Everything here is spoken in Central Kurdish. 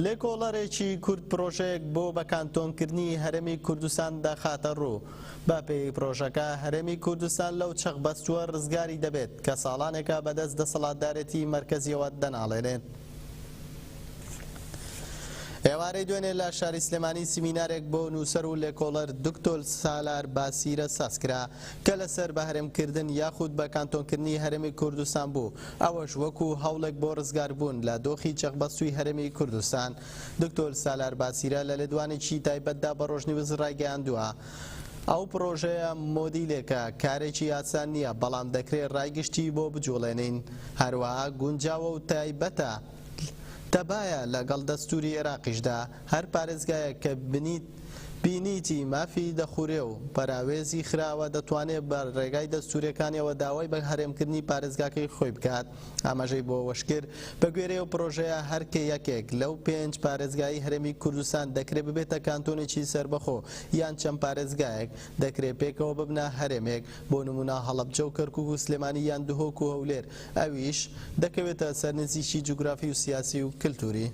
لێکۆڵەرێکی کورد پرۆژەیەک بۆ بە کانتۆنکردنی هەرێمی کوردستان دەخاتە ڕوو. بە پێی پرۆژەکە هەرێمی کوردستان لەو چەقبەستووە ڕزگاری دەبێت کە ساڵانێکە بەدەست دەسەڵاتدارێتی مەرکەزیەوە دەناڵێنێت. ئێوارەی دوێنێ لە شاری سلێمانی سیمینارێک بۆ نووسەر و لێکۆڵەر دکتۆر سالار باسیرە سازکرا کە لەسەر بە هەرێمکردن یاخود بە کانتۆنکردنی هەرێمی کوردستان بوو، ئەوەش وەکو هەوڵێک بۆ ڕزگاربوون لە دۆخی چەقبەستووی هەرێمی کوردستان. دکتۆر سالار باسیرە لە لێدوانێکی تایبەتدا بە ڕۆژنیوز ڕایگەیاندووە، ئەو پڕۆژەیە مۆدیلێکە کارێکی ئاسان نییە، بەڵام دەکرێ ڕای گشتی بۆ بجوڵێنین، هەروەها گونجاوە و تایبەتە تەبایە لەگەڵ دەستووری عێراقیشدا، هەر پارێزگایەک کە بینیتی مافی دەخورێ و پەراوێزی خراوە دەتوانێ بە رێگای دەستوورەکانیەوە داوای بە هەرێمکردنی پارێزگاکەی خۆی بکات. ئاماژەی بۆ ئەوەشکرد، بەگوێرەی ئەو پرۆژەیە هەر یەکێک لەو پێنج پارێزگایەی هەرێمی کوردستان دەکرێ ببێتە کانتۆنێکی سەربەخۆ یان چەند پارێزگایەک دەکرێ پێکەوە ببنە هەرێمێک بۆ نموونە هەڵەبجە و کەرکوک و سلێمانی یان دهۆک و هەولێر ئەویش دەکەوێتە سەر نزیکی جوگرافی و سیاسی و کلتوری.